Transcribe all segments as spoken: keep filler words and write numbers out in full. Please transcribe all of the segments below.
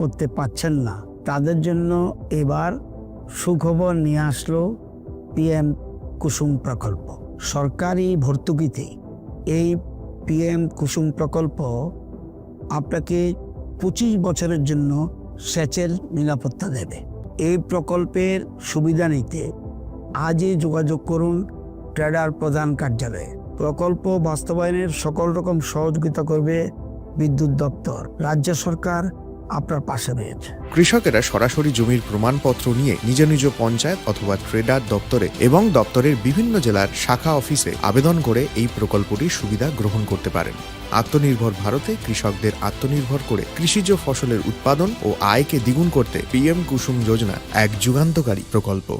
করতে পারছেন না, তাদের জন্য এবার সুখবর নিয়ে আসলো পিএম কুসুম প্রকল্প। সরকারি ভর্তুকিতে এই পিএম কুসুম প্রকল্প আপনাকে পঁচিশ বছরের জন্য সেচের নিরাপত্তা দেবে। এই প্রকল্পের সুবিধা নিতে আজই যোগাযোগ করুন ট্রেডার প্রধান কার্যালয়ে। প্রকল্প বাস্তবায়নের সকল রকম সহযোগিতা করবে বিদ্যুৎ দপ্তর। রাজ্য সরকার আপনার পাশে রয়েছে। কৃষকেরা সরাসরি জমির প্রমাণপত্র নিয়ে নিজ নিজ পঞ্চায়েত অথবা ট্রেডার দপ্তরে এবং দপ্তরের বিভিন্ন জেলার শাখা অফিসে আবেদন করে এই প্রকল্পটির সুবিধা গ্রহণ করতে পারেন। আত্মনির্ভর ভারতে কৃষকদের আত্মনির্ভর করে কৃষিজ ফসলের উৎপাদন ও আয়কে দ্বিগুণ করতে পিএম কুসুম যোজনা এক যুগান্তকারী প্রকল্প।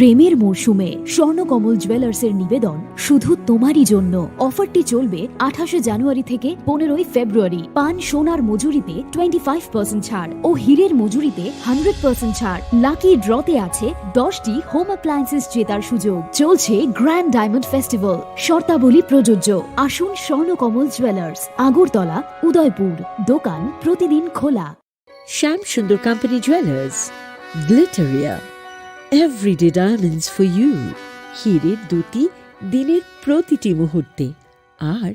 প্রেমের মরশুমে স্বর্ণকমল জুয়েলার্সের নিবেদন শুধু তোমারই জন্য। অফারটি চলবে আঠাশে জানুয়ারি থেকে পনেরোই ফেব্রুয়ারি। পান সোনার মজুরিতে টোয়েন্টি ফাইভ পার্সেন্ট ছাড় ও হীরের মজুরিতে হান্ড্রেড পার্সেন্ট ছাড়। লাকি ড্রতে আছে দশটি হোম অ্যাপ্লায়েন্সেস জেতার সুযোগ। চলছে গ্র্যান্ড ডায়মন্ড ফেস্টিভ্যাল, শর্তাবলী প্রযোজ্য। আসুন স্বর্ণকমল জুয়েলার্স, আগরতলা, উদয়পুর। দোকান প্রতিদিন খোলা। Shyam Sundar Company Jewelers, Glitteria, everyday diamonds for you. হীরের দ্যুতি দিনের প্রতিটি মুহূর্তে, আর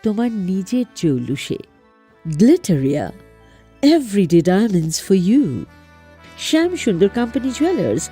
তোমার নিজের জৌলুসে। Glitteria, everyday diamonds for you. Shyam Sundar Company Jewelers.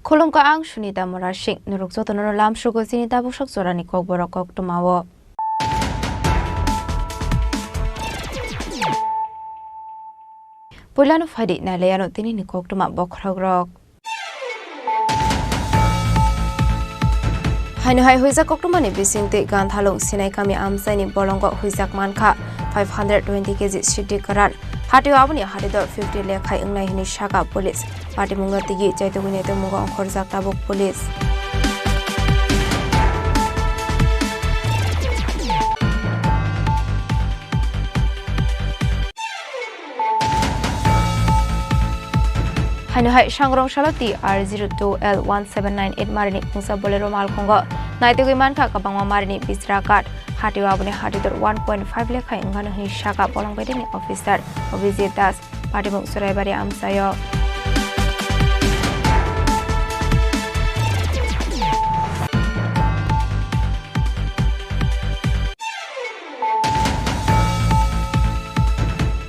Khulumkha, ang Sunita Murasing. Norok jotono lamsugo chini tabuksak jorani kokborok koktwmao. Puilano phaidi nailaiano tinini koktwma bokhorokrok. Haino hai huijak koktwmani bisingtwi Ganthalung Sinai kami amchaini bolongo huijak mankha. five hundred twenty K G sidi kwran. Hatio aboni hati dor fifty lekhai wngnai hwnwi sakha police. Patimungno tigi chaitugwi naitugmungo ongkhorjak tabuk police. Haino hai sangrong salo T R zero two L one seven nine eight marini khungsa Bolero malkhungo naitugwi mankha kwbangma marini bisra card. Hatio aboni hati dor one point five lekhai wngkha hwnwi sakha bolong bedeni officer Abhijit Das. Patimung Churaibari amchaio.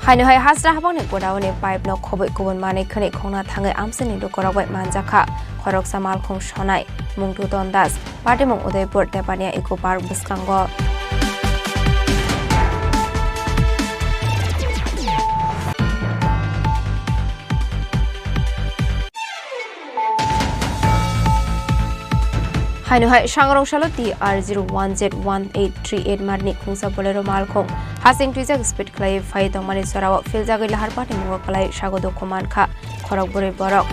Haino hai hasra habangni godauni pipe no khoboi kubun manwi khwnwi khongna thangwi amchaini lukurok bai manjakha khoroksa malkhung sonai Mungtu Tondas. Patimung Udaipur Tepania Eco Park bwskango. Haino hai sangrong salo T R zero one Z one eight three eight marini khungsa Bolero malkhung hasing twijak speed khlaiwi phai tongmani jorao philjagwi lahar patimungo kwlai sago dukhu mankha khorok bwrwi borok.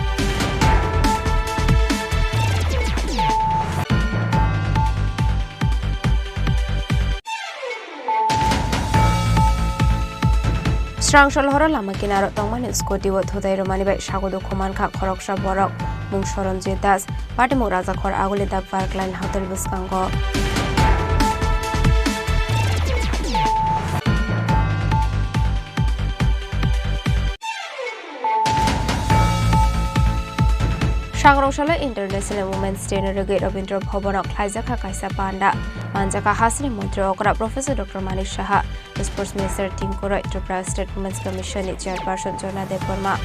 Srangsa lohoro lama kinaro tongmani scooty o thutai rwmani bai sago dukhu mankha khoroksa borok, mung Soronjit Das, patimung Rajakhor Aguli Dabbar Klein Hotel bwskango. Sangrong salo International Women's Day ni rwgwi Rabindra Bhavan o khlaijakha kaisa panda. Manjakha hasini montri okra Professor Doctor Manik Saha, Sports Minister Tinku Roy, Tripura State Women's Commission ni Chairperson Jona Debbarma.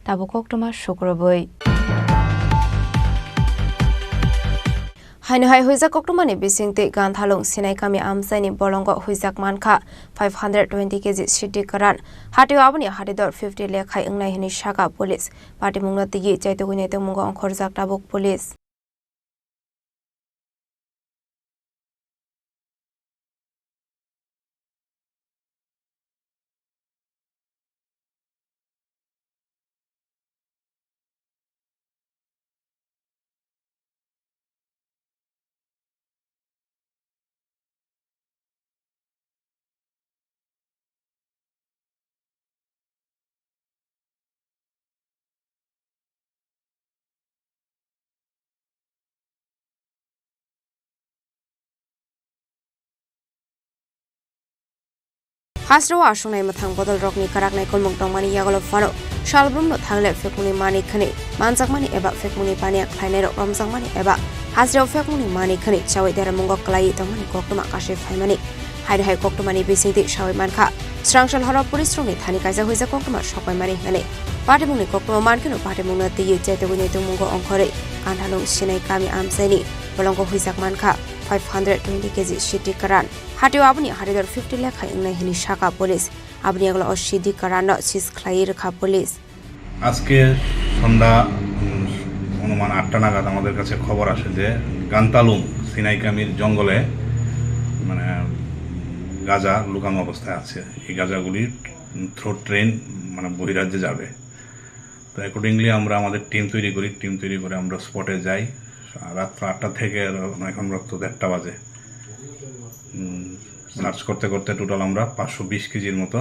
Tabuk koktwma sukrubwi. Haino hai huijak koktwmani bisingtwi Ganthalung Sinai kami amchaini bolongo huijak mankha five hundred twenty K G sidi kwran. Hatio aboni hati dor fifty lekhai wngnai hwnwi sakha police. Patimungno tigi chaitugwi naitugmungo ongkhorjak tabuk police. Hasrao aswknai mwthang bodolrokni kwraknai kulmung tongmani yagulo phano salbrumno thangle phekmungni manwi khwnwi manjakmani eba phekmungni paniya khlainairok romjakmani eba hasrao phekmungni manwi khwnwi chawi deramungo kwlaiwi tongmani koktwma kasui phaimani. Haino hai koktwmani bisingtwi sawi mankha, Srangsal horo police rokni thani kaisa huijak koktwma sokpaimani hwnwi. Patimungni koktwma mankheno patimungno twiwi chetogwi naitongmungo ongkhorwi Ganthalung Sinai kami amchaini bolongo huijak mankha five hundred twenty K G sidi kwran. Hatio aboni hati dor fifty lekhai wngnai hwnwi sakha police. Aboni yagulo o sidi kwranno seize khlaiwi rwkha police. আজকে সন্ধ্যা, উম, অনুমান আটটা নাগাদ আমাদের কাছে খবর আসে যে গান্তালুং সিনাইকামির জঙ্গলে, মানে, গাঁজা লুকানো অবস্থায় আছে। এই গাঁজাগুলি, উম, থ্রু ট্রেন, মানে, বহিরাজ্যে যাবে। তো অ্যাকর্ডিংলি আমরা আমাদের টিম তৈরি করি, টিম তৈরি করে আমরা স্পটে যাই। রাত্র আটটা থেকে আর এখন রাত্র দেড়টা বাজে। উম, সার্চ করতে করতে টোটাল আমরা পাঁচশো বিশ কেজির মতো,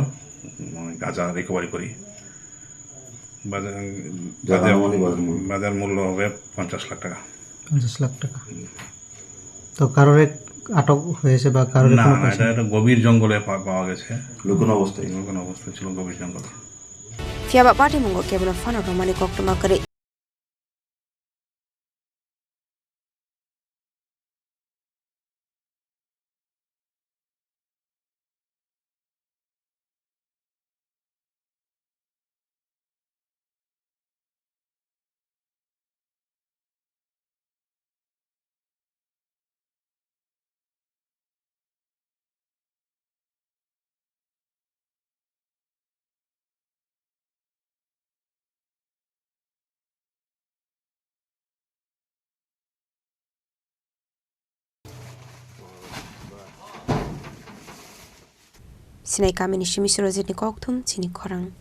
উম, গাঁজা রিকভারি করি। বাজার, যার বাজার, আনুমানিক বাজার মূল্য। বাজার মূল্য হবে পঞ্চাশ লাখ টাকা। পঞ্চাশ লাখ টাকা। হুম। তো কারোর এক আটক হয়েছে বা কারোর না, কোনো না, এটা, এটা গভীর জঙ্গলে পা-, পাওয়া গেছে। লুকোনো অবস্থায়। লুকোনো অবস্থায় ছিল গভীর জঙ্গলে। Phiya ba patimung o kebono phano romani koktwma kwrwi. Sinai kamini simi Surojit ni kokthum chini khorang.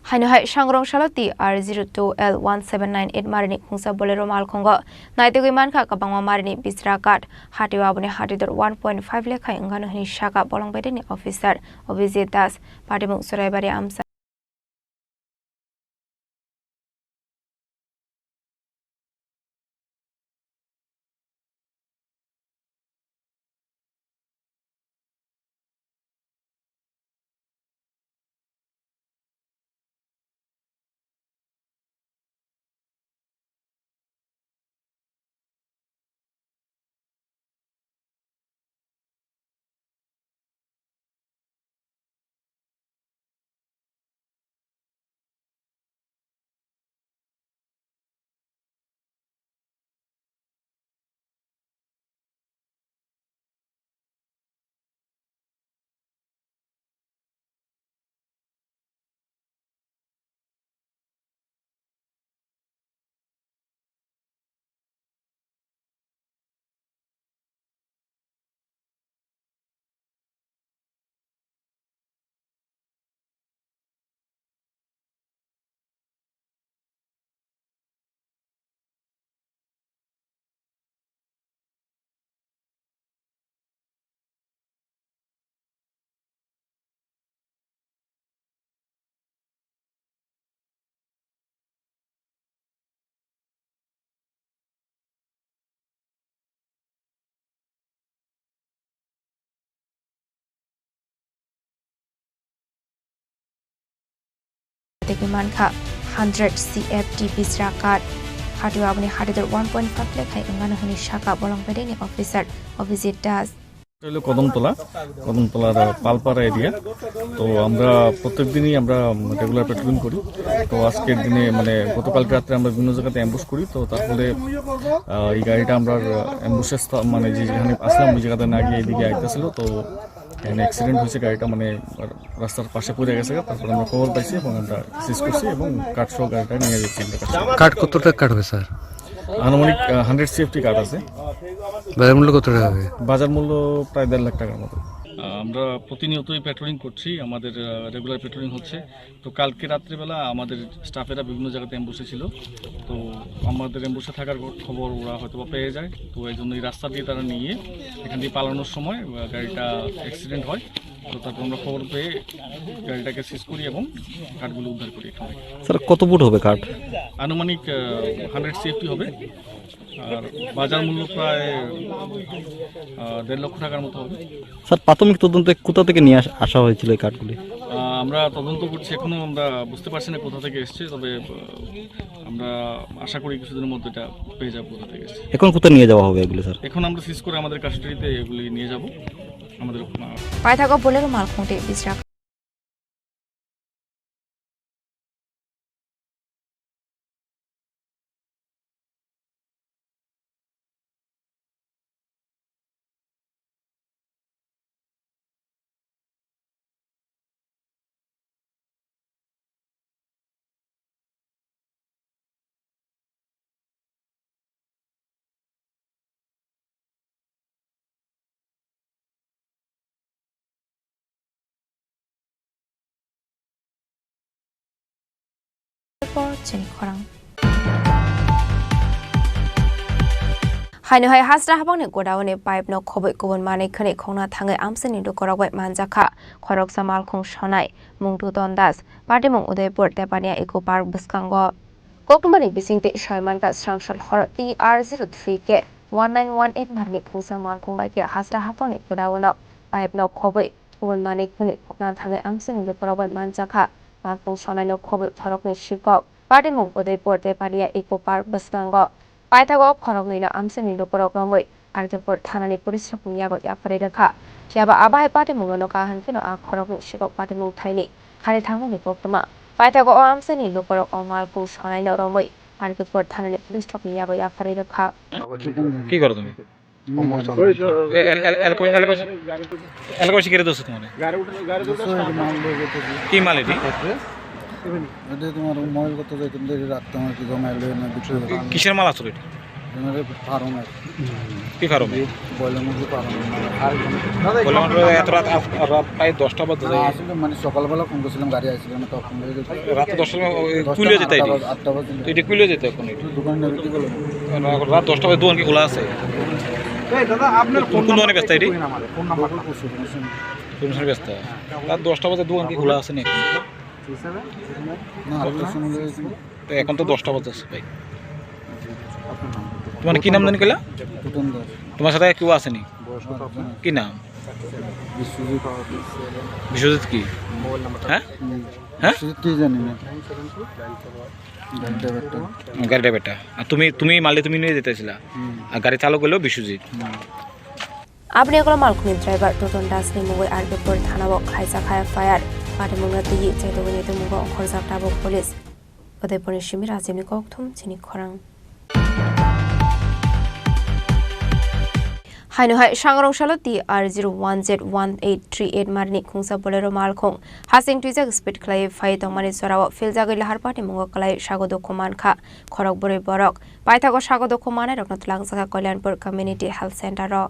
Haino hai sangrong salo T R zero two L one seven nine eight marini khungsa Bolero malkhungo naitugwi mankha kwbangma marini bisra kath. Hatio aboni hatidor one point five lekhai wngano hwnwi sakha bolong bedeni officer Abhijit Das. Patimung Churaibari amsa. Tei mankha hundred C F T bisra kath. Hatio aboni hatidor one point five lekhai wngano hwnwi sakha bolong bedeni officer Abhijit Das. এটা হলো কদমতলা, কদমতলার, আহ, পালপাড়া এরিয়া। তো আমরা প্রত্যেক দিনই আমরা, উম, regular patrolling করি। তো আজকের দিনে, মানে, গতকালকে রাত্রে আমরা বিভিন্ন জায়গাতে অ্যাম্বুশ করি। তো তার ফলে, আহ, এই গাড়িটা আমরা, আহ, অ্যাম্বুশের স্থা-, মানে, যে যেখানে আসলাম, ওই জায়গাতে না গিয়ে এদিকে আইতেছিল। তো এখানে অ্যাক্সিডেন্ট হয়েছে, গাড়িটা, মানে, রাস্তার পাশে পড়ে গেছে। তারপর আমরা খবর পাইছি এবং আমরা সিজ করছি এবং কাঠ সহ গাড়িটা নিয়ে যাচ্ছি আমরা কাঠ। কাঠ কত টাকা কাঠ হবে, স্যার? আনুমানিক, আহ, হান্ড্রেড সিএফটি কাঠ আছে। বাজার মূল্য কত টাকা হবে? বাজার মূল্য প্রায় দেড় লাখ টাকার মতো। আহ, আমরা প্রতিনিয়তই পেট্রোলিং করছি, আমাদের, আহ, রেগুলার পেট্রোলিং হচ্ছে। তো কালকে রাত্রিবেলা আমাদের স্টাফেরা বিভিন্ন জায়গাতে অ্যাম্বুশে ছিল। তো আমাদের অ্যাম্বুশে থাকার খবর ওরা হয়তো বা পেয়ে যায়। তো এই জন্য এই রাস্তা দিয়ে তারা নিয়ে এখান দিয়ে পালানোর সময়, আহ, গাড়িটা অ্যাক্সিডেন্ট হয়। তো তারপর আমরা খবর পেয়ে গাড়িটাকে সিজ করি এবং কাঠগুলো উদ্ধার করি এখান থেকে। স্যার, কত ফুট হবে কাঠ? আনুমানিক, আহ, হান্ড্রেড সিএফটি হবে। আর বাজার মূল্য প্রায়, আহ, দেড় লক্ষ টাকার মতো হবে। স্যার, প্রাথমিক তদন্তে কোথা থেকে নিয়ে আস-, আসা হয়েছিল এই কাঠগুলি? আহ, আমরা তদন্ত করছি, এখনো আমরা বুঝতে পারছি না কোথা থেকে এসছে, তবে, আহ, আমরা আশা করি কিছুদিনের মধ্যে এটা পেয়ে যাবো কোথা থেকে এসছে। এখন কোথায় নিয়ে যাওয়া হবে এগুলো, স্যার? এখন আমরা সিজ করে আমাদের কাস্টডিতে এগুলি নিয়ে যাব। আমাদের, আহ, Paithago Bolero malkhung tei bisra. Por chini khorang. Haino hai hasra habangni godauni pipe no khoboi kubun manwi khwnwi khongna thangwi amchaini lukurok bai manjakha. Khoroksa malkhung sonai, mung Duton Das, patimung Udaipur, Tepania Eco Park bwskango. Koktwmani bisingtwi soi mankha srangsal horo T R zero three K one nine one eight marni khungsa malkhung bai khe hasra haphangni godaono pipe no khoboi kubun manwi khwnwi khokna thangwi amchaini lukurok bai manjakha. Malkhung sonaino khoboi khoroknwi sikok, patimung Udaipur tei Pania Eco Park bwskango. Paithago khoroknwino amchaini lukurok romwi Arjapur thanani police rokni yago yapharwi rwkha. Phiyaba abo hai patimungno kaham kheno a khoroknwi sikok patimung thaini khari thangmani koktwma. Paithago o amchaini lukurok o malkhung sonaino romwi Arjapur thanani police rokni yago yapharwi rwkha. কি করো তুমি? এ-, এল-, এল-, এলাকা বেশি, এলাকা বেশি কেড়ে দোষ তোমার? কি মাল এটি? এটা তোমার ময়ল করতে যাইতাম, দেখি রাখতাম আর কি, জমা এলো না, বিক্রি হলো। কিসের মাল আসলে এটা? এখানে ফার্ম আছে। কি ফার্মে? ব্রয়লার মুরগি ফার্ম। ব্রয়লার মুরগি এত রাত, আজ রাত প্রায় দশটা বাজে। না, আসলে মানে সকালবেলা ফোন করছিলাম, গাড়ি আসছিল না, তখন হয়ে গেছে। রাত দশটার সময় ওই দশটা কুইলে না, যেতে আটটা এটি? বাজে, আটটা বাজে। তো এটি কুইলে যেতে এখন এটি? একটু দোকানে নেবে, কি বলবো? রাত দশটা বাজে দোকান কি খোলা আছে? এই দাদা, আপনার কোন, কোন দোকানে বেচতে এটি? Phone number, phone number. সুন্দর বেচতে। রাত দশটা বাজে দোকান কি খোলা আছে নাকি? না, আটটার সময় হয়ে গেছে। তো এখন তো দশটা বাজে ভাই। আপনার নাম? তোমার কি নাম জানি কইলা? টুটন দাস। তোমার সাথে কেউ আসেনি? বয়স কত আপনার? কি নাম? বিশ্বজিৎ। বিশ্বজিৎ কি? Mobile number. হ্যাঁ? হুম। হ্যাঁ? বিশ্বজিৎ কি জানি না। গাড়ি ড্রাইভারটা। গাড়ি ড্রাইভারটা। আর তুমি, তুমি মালে তুমি নিয়ে যেতেছিলা? হুম। আর গাড়ি চালক হলো বিশ্বজিৎ। হুম। Aboni ulo malkhungni driver Toton Das ni mungwi R K Pur thana o khlaijak hai F I R. Patimungno twiwi chaitugwini tongmungo ongkhorjak tabuk police. Udaipurni simi Rajibni kokthum chini khorang. Haino hai Sangrong salo T R zero one Z one eight three eight marini khungsa Bolero malkhung hasing twijak speed khlaiwi phai tongmani jorao philjagwi lahar patimungo kwlai sago dukhu mankha khorok bwrwi borok. Paithago sago dukhu manai rokno twlangjakha Kalyanpur Community Health Center o.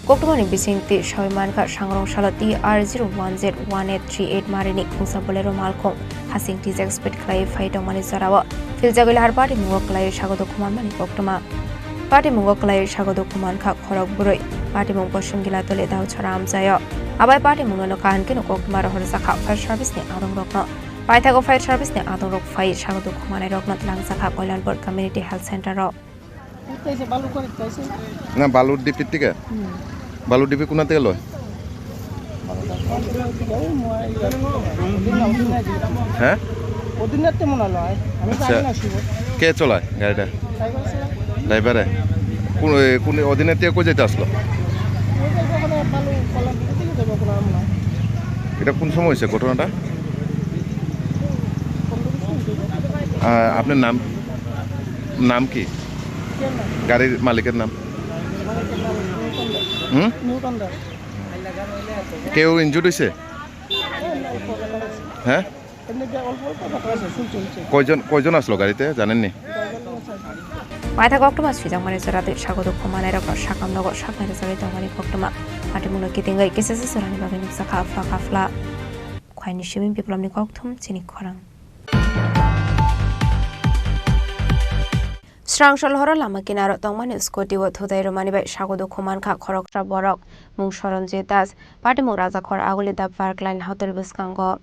Koktwmani bisingtwi sawi mankha, Sangrong salo T R zero one Z one eight three eight marini khungsa Bolero malkhung hasing twijak speed khlaiwi phai tongmani jorao philjagwi lahar patimungo kwlaiwi sago dukhu manmani koktwma. Patimungo kwlaiwi sago dukhu mankha khorok bwrwi. Patimung Poschim Gilatoli Daochara amchaio. Abai patimungno nokha hinkhe koktwma rohorjakha fire service ni adongrokno. Paithago fire service ni adongrok phai sago dukhu manairokno twlangjakha Kalyanpur Community Health Center o. না, বালুর ডিপির থেকে? বালুর ডিপি কোন থেকে লয়? হ্যাঁ? আচ্ছা। কে চলায় গাড়িটা? ড্রাইভারে? কোন, কোন অদিনের থেকে কই যাইতে আসলো? এটা কোন সময় হয়েছে ঘটনাটা? আহ, আপনার নাম, নাম কি? গাড়ির মালিকের নাম? হুম? কেউ ইনজুর্ড হয়েছে? হ্যাঁ? কয়জন, কয়জন আসলো গাড়িতে, জানেননি? Paithak koktwma swijak mani jora tei sago dukhu manai rokno sakam nogo saknai rwjagwi tongmani koktwma. Patimungno kitingwi kisisa jorani bagwi nukjakha afla kafla. Khwaini simi Biplopni kokthum chini khorang. Srangson horo lama kinaro tongmani scooty o thutai rwmani bai sago dukhu mankha khoroksa borok. Mung Soronjit Das, patimung Rajakhor Aguli Da Park Line hotel bwskango.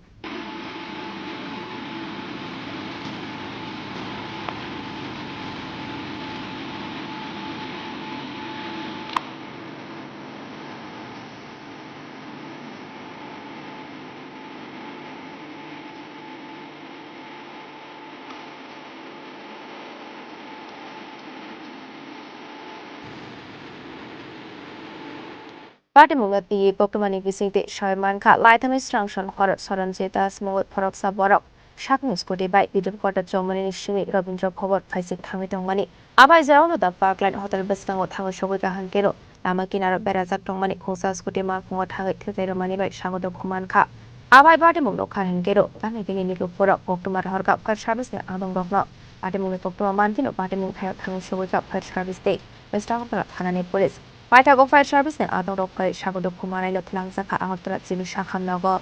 Patimungno twiwi koktwmani bisingtwi sawi mankha, laithangni Srangson horo Soronjit Das mungwi khoroksa borok sakni scooty bai Bidurkota Chowmani ni simi Rabindra Bhawan phaising thangwi tongmani. Abai jorao Da Park Line hotel bwskango thangwi sogwi kaham keno lama kinaro berajak tongmani khungsa scooty malkhungo thangwi thutai rwmani bai sago dukhu mankha. Abai patimung nokha hinkhe ro tamni bini nukhukrok koktwma rohorkha fire service ni adongrokno. Patimungni koktwma mankhe no patimung thaio thangwi sogwi kha fire service tei West Agartala thanani police. Paithago fire service ni adongrok bai sago dukhu manaino twlangjakha Agartala G B sakha nogo.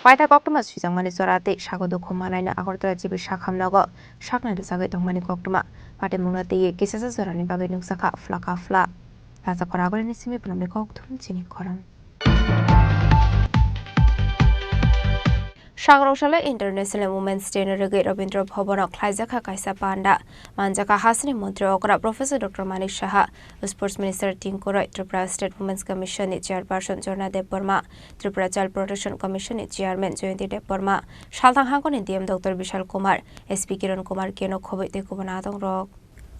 Paithak koktwma swijakmani jora tei sago dukhu manaino Agartala G B sakha nogo saknai rwjagwi tongmani koktwma. Patimungno twiwi kisisa jorani bagwi nukjakha afla kafla. Raja Khoragulini simi phunukni kokthum chini khorang. Sangrong salo International Women's Day ni rwgwi Rabindra Bhavan o khlaijakha kaisa panda. Manjakha hasini montri okra Professor Doctor Manik Saha, Sports Minister Tinku Roy, Tripura State Women's Commission ni Chairperson Jorna Debbarma, Tripura Child Protection Commission ni Chairman Jayanti Debbarma, Salthang Hangkor ni D M Doctor Bishal Kumar, S P Kiran Kumar K no khobwi tei kubun adongrok.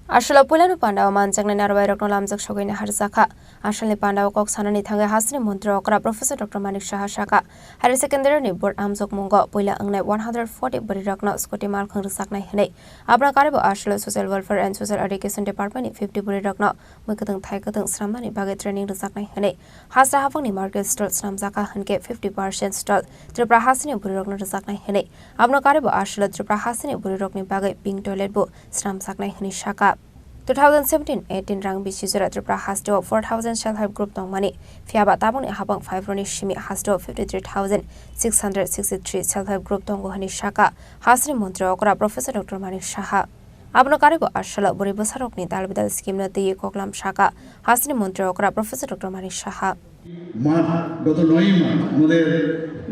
Aswlao puilano pandao manjaknai narwai rokno lamjak sogwi naharjakha. Aswlni pandao kok sanani thangwi hasteni montri okra Professor Doctor Manik Saha sakha, Higher Secondary ni board amjokmungo puila wngnai one hundred forty bwrwi rokno scooty malkhung rwjaknai hwnwi. Abono karibo aswlao Social Welfare and Social Education Department ni fifty bwrwi rokno mui kwthwng thai kwthwng swnamnani bagwi training rwjaknai hwnwi. Hasta haphangni market stall swnamjakha hwnkhe fifty percent stall Tripura hasteni bwrwirokno rwjaknai hwnwi. Abono karibo aswlao Tripura hasteni bwrwirokni bagwi pink toilet bo swnamjaknai hwnwi sakha. Two thousand seventeen eighteen rang bisi jora Tripura hasteo four thousand self help group tongmani, phiyaba tabukni haphang five roni simi hasteo fifty three thousand six hundred sixty three self help group tongo hwnwi sakha hasteni montri okra Professor Doctor Manik Saha. Abono karibo aswlao bwrwi bwsarokni dal bidal scheme no twiwi koklam sakha hasteni montri okra Professor Doctor Manik Saha. March, গত নয়ই মার্চ আমাদের,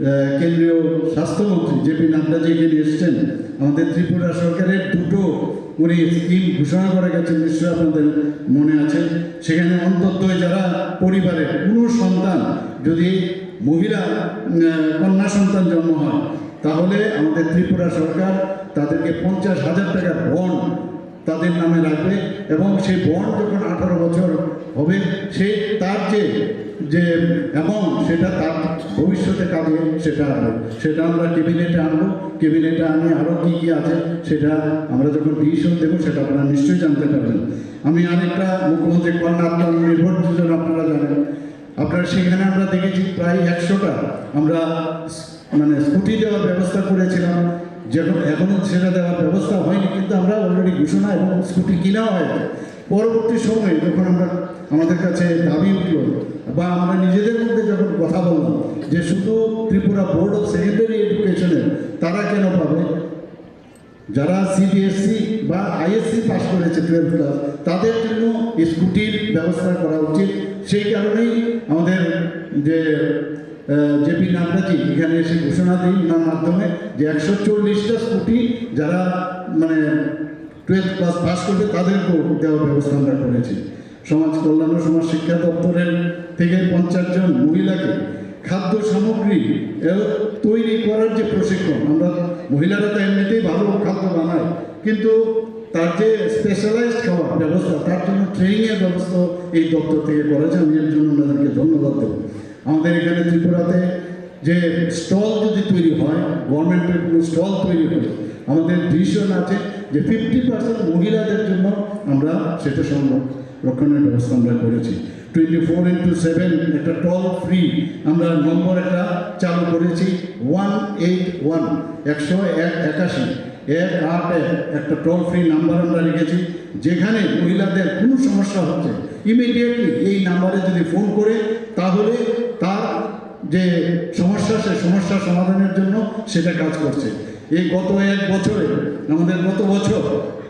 আহ, কেন্দ্রীয় স্বাস্থ্যমন্ত্রী জেপি নাড্ডা যে এখানে এসেছেন, আমাদের ত্রিপুরা সরকারের দুটো উনি স্কিম ঘোষণা করে গেছেন, নিশ্চয়ই আপনাদের মনে আছে। সেখানে অন্তত যারা পরিবারের কোনো সন্তান যদি মহিলা, আহ, কন্যা সন্তান জন্ম হয়, তাহলে আমাদের ত্রিপুরা সরকার তাদেরকে পঞ্চাশ হাজার টাকার বন্ড তাদের নামে রাখবে এবং সেই বন্ড যখন আঠারো বছর হবে, সেই তার যে, যে অ্যামাউন্ট, সেটা তার ভবিষ্যতে কাজে সেটা আসবে। সেটা আমরা ক্যাবিনেটে আনবো, ক্যাবিনেটে আনে আরও কী কী আছে সেটা আমরা যখন ডিসিশন দেবো সেটা আপনারা নিশ্চয়ই জানতে পারবেন। আমি আরেকটা মুখ্যমন্ত্রী কন্যা আত্মনির্ভর যোজনা আপনারা জানেন, আপনারা সেখানে আমরা দেখেছি প্রায় একশোটা আমরা মানে স্কুটি দেওয়ার ব্যবস্থা করেছিলাম, যখন এখনো সেটা দেওয়ার ব্যবস্থা হয়নি, কিন্তু আমরা অলরেডি ঘোষণা এবং স্কুটি কিনাও হয়েছে। পরবর্তী সময়ে যখন আমরা, আমাদের কাছে দাবি উঠলো বা আমরা নিজেদের মধ্যে যখন কথা বললাম যে শুধু ত্রিপুরা বোর্ড অফ সেকেন্ডারি এডুকেশনে তারা কেন পাবে, যারা সিবিএসই বা আইএসসি পাস করেছে টুয়েলভ ক্লাস, তাদের জন্য স্কুটির ব্যবস্থা করা উচিত। সেই কারণেই আমাদের যে, আহ, জেপি নাড্ডাজি এখানে এসে ঘোষণা দিই ওনার মাধ্যমে যে একশো চল্লিশটা স্কুটি যারা মানে টুয়েলভ ক্লাস পাস করবে তাদেরকেও দেওয়ার ব্যবস্থা আমরা করেছি। সমাজ কল্যাণ ও সমাজ শিক্ষা দপ্তরের থেকে পঞ্চাশ জন মহিলাকে খাদ্য সামগ্রী এ, তৈরি করার যে প্রশিক্ষণ, আমরা মহিলারা তো এমনিতেই ভালো খাদ্য বানায়, কিন্তু তার যে স্পেশালাইজড খাবার ব্যবস্থা, তার জন্য ট্রেনিংয়ের ব্যবস্থা এই দপ্তর থেকে করেছে। আমি এর জন্য ওনাদেরকে ধন্যবাদ দেব। আমাদের এখানে ত্রিপুরাতে যে স্টল যদি তৈরি হয়, গভর্নমেন্টের কোনো স্টল তৈরি হয়, আমাদের ডিসিশন আছে যে ফিফটি পার্সেন্ট মহিলাদের জন্য আমরা সেটা সংরক্ষণের ব্যবস্থা আমরা করেছি। টোয়েন্টি ফোর ইন্টু সেভেন একটা টোল ফ্রি আমরা নম্বর একটা চালু করেছি, ওয়ান এইট ওয়ান, একশো এক একাশি, এক আট এক, একটা টোল ফ্রি নাম্বার আমরা রেখেছি, যেখানে মহিলাদের কোনো সমস্যা হচ্ছে, ইমিডিয়েটলি এই নাম্বারে যদি ফোন করে, তাহলে তার যে সমস্যা, সে সমস্যা সমাধানের জন্য সেটা কাজ করছে। এই গত এক বছরে, আমাদের গত বছর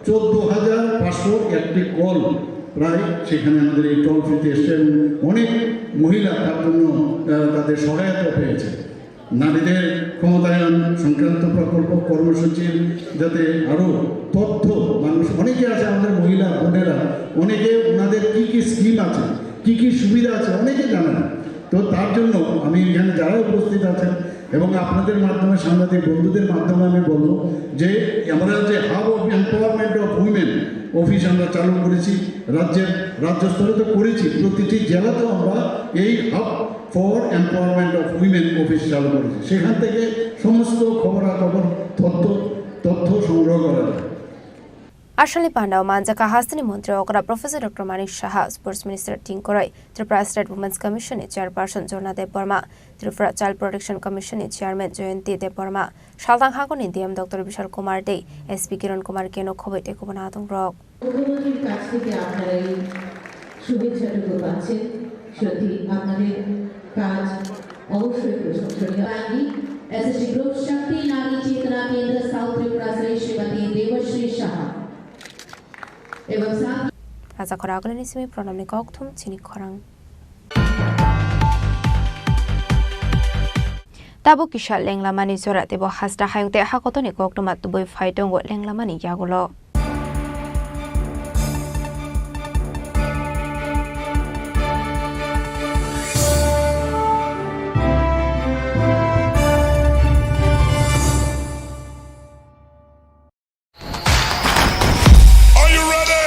চোদ্দ হাজার পাঁচশো একটি কল প্রায় সেখানে আমাদের এই টোল ফ্রিতে এসছে এবং অনেক মহিলা তার জন্য, আহ, তাদের সহায়তা পেয়েছে। নারীদের ক্ষমতায়ন সংক্রান্ত প্রকল্প কর্মসূচির যাতে আরও তথ্য মানুষ, অনেকে আছে আমাদের মহিলা বোনেরা, অনেকে ওনাদের কী কী স্কিম আছে, কী কী সুবিধা আছে, অনেকে জানেন না। তো তার জন্য আমি এখানে যারা উপস্থিত আছেন এবং আপনাদের মাধ্যমে, সাংবাদিক বন্ধুদের মাধ্যমে আমি বলবো যে আমরা যে hub of empowerment of women office আমরা চালু করেছি, রাজ্যের, রাজ্য স্তরে তো করেছি, প্রতিটি জেলাতেও আমরা এই hub for empowerment of women office চালু করেছি। সেখান থেকে সমস্ত খবরাখবর, তথ্য, তথ্য সংগ্রহ করা যায়। Aswlni pandao manjakha hasteni montri okra Professor Doctor Manik Saha, Sports Minister Tingkoroi, Tripura State Women's Commission ni Chairperson Jorna Debbarma, Tripura Child Protection Commission ni Chairman Jayanti Debbarma, Saltang Hakorni D M Doctor Bishal Kumar tei S P Kiran Kumar Keno khoboi tei kubun adongrok. মুখ্যমন্ত্রীর কাছ থেকে আপনারা এই শুভেচ্ছাটুকু পাচ্ছেন, সত্যি আপনাদের কাজ অবশ্যই প্রশংসনীয়। S S T Group Shakti Nari Chetna Kendra South Tripura Sri Srimati Devashri Saha এবং সাথী Raja khorang agulini simi pranamni kokthum chini khorang. Tabuk kisa lenglamani jora teibo hasta hayung tei hakotoni koktwma tubui phai tongo lenglamani yagulo. Are you ready?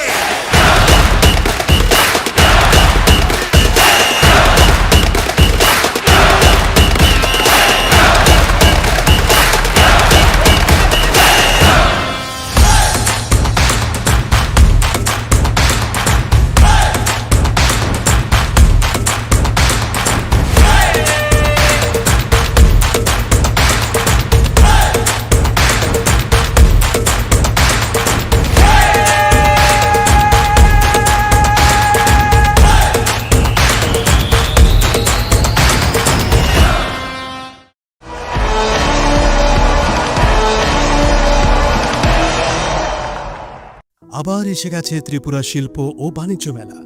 আবার এসে গেছে ত্রিপুরা শিল্প ও বাণিজ্য মেলা,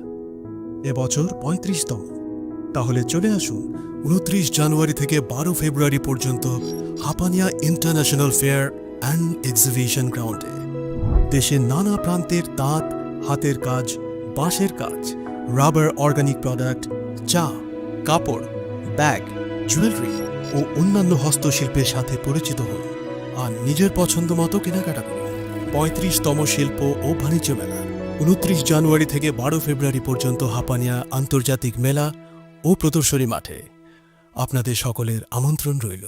এবছর পঁয়ত্রিশতম। তাহলে চলে আসুন উনত্রিশ জানুয়ারি থেকে বারো ফেব্রুয়ারি পর্যন্ত Hapania international fair and exhibition গ্রাউন্ডে। দেশের নানা প্রান্তের তাঁত, হাতের কাজ, বাঁশের কাজ, রাবার, অর্গানিক প্রোডাক্ট, চা, কাপড়, ব্যাগ, জুয়েলারি ও অন্যান্য হস্তশিল্পের সাথে পরিচিত হন আর নিজের পছন্দ মতো কেনাকাটা করুন। পঁয়ত্রিশতম শিল্প ও বাণিজ্য মেলা, উনত্রিশ জানুয়ারি থেকে বারো ফেব্রুয়ারি পর্যন্ত হাপানিয়া আন্তর্জাতিক মেলা ও প্রদর্শনী মাঠে। আপনাদের সকলের আমন্ত্রণ রইল।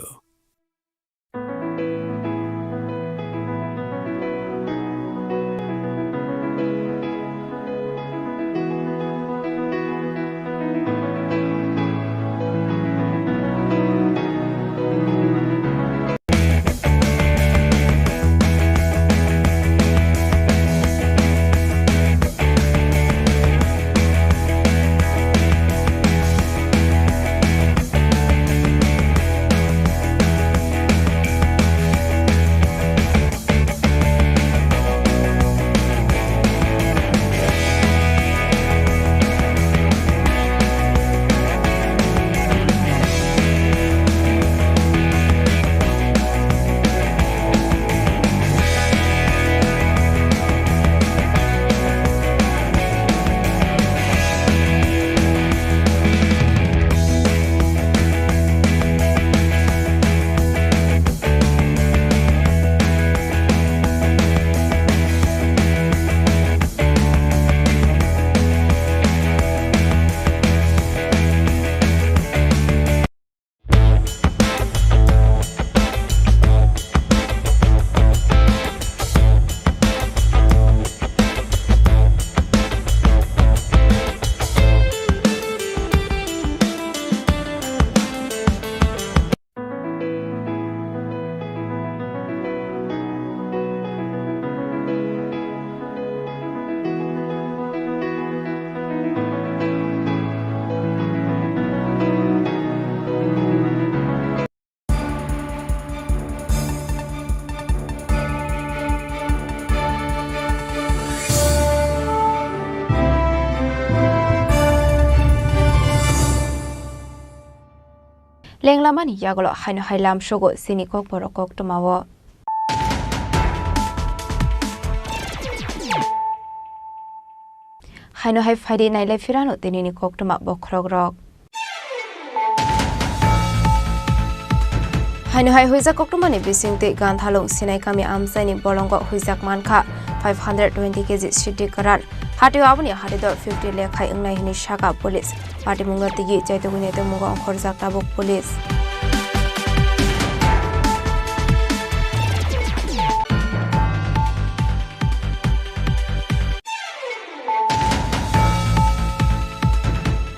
Lenglamani yagulo haino hai lamsogo chini kokborok koktwmao. Haino hai phaidi nailai phirano tinini koktwma bokhorokrok. Haino hai huijak koktwmani bisingtwi Ganthalung Sinai kami amchaini bolongo huijak mankha five hundred twenty K G sidi kwran. Hatio aboni hatidor fifty lekhai wngnai hwnwi sakha police. Patimungno tigi chaitugwi naitugmungo ongkhorjak tabuk police.